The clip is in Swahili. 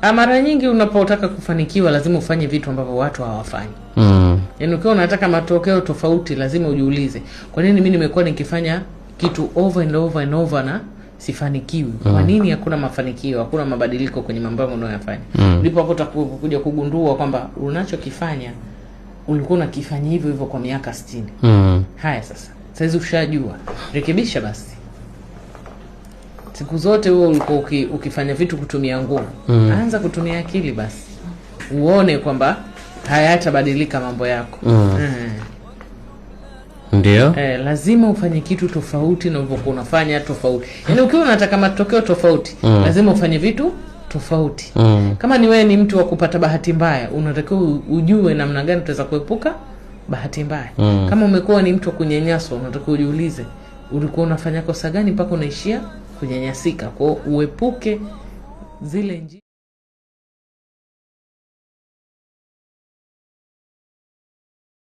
Mara nyingi unapotaka kufanikiwa lazima ufanye vitu ambavyo watu hawafanyi. Yaani ukiwa unataka matokeo tofauti lazima ujiulize, kwa nini mimi nimekuwa nikifanya kitu over and over and over na sifanikiwi? Kwa nini hakuna mafanikio, hakuna mabadiliko kwenye mambo yangu unayoyafanya? Ndipo hapo utakuja kugundua kwamba unachokifanya ulikuwa unakifanya hivyo hivyo kwa miaka 60. Haya sasa, saizi ushajua, rekebisha basi. Siku zote huo ulikuwa ukifanya vitu kutumia nguvu. Anza kutumia akili basi, uone kwamba hayatabadilika mambo yako. Ndio. Lazima ufanye kitu tofauti na ulivyokuwa unafanya tofauti. Yaani ukiwa unataka matokeo tofauti, lazima ufanye vitu tofauti. Kama ni wewe ni mtu wa kupata bahati mbaya, unatakiwa ujue namna gani utaweza kuepuka bahati mbaya. Kama umekuwa ni mtu wa kunyanyaswa, unatakiwa ujiulize ulikuwa unafanya kosa gani mpaka unaishia kunyanyasika. Kwa hiyo uepuke zile njia.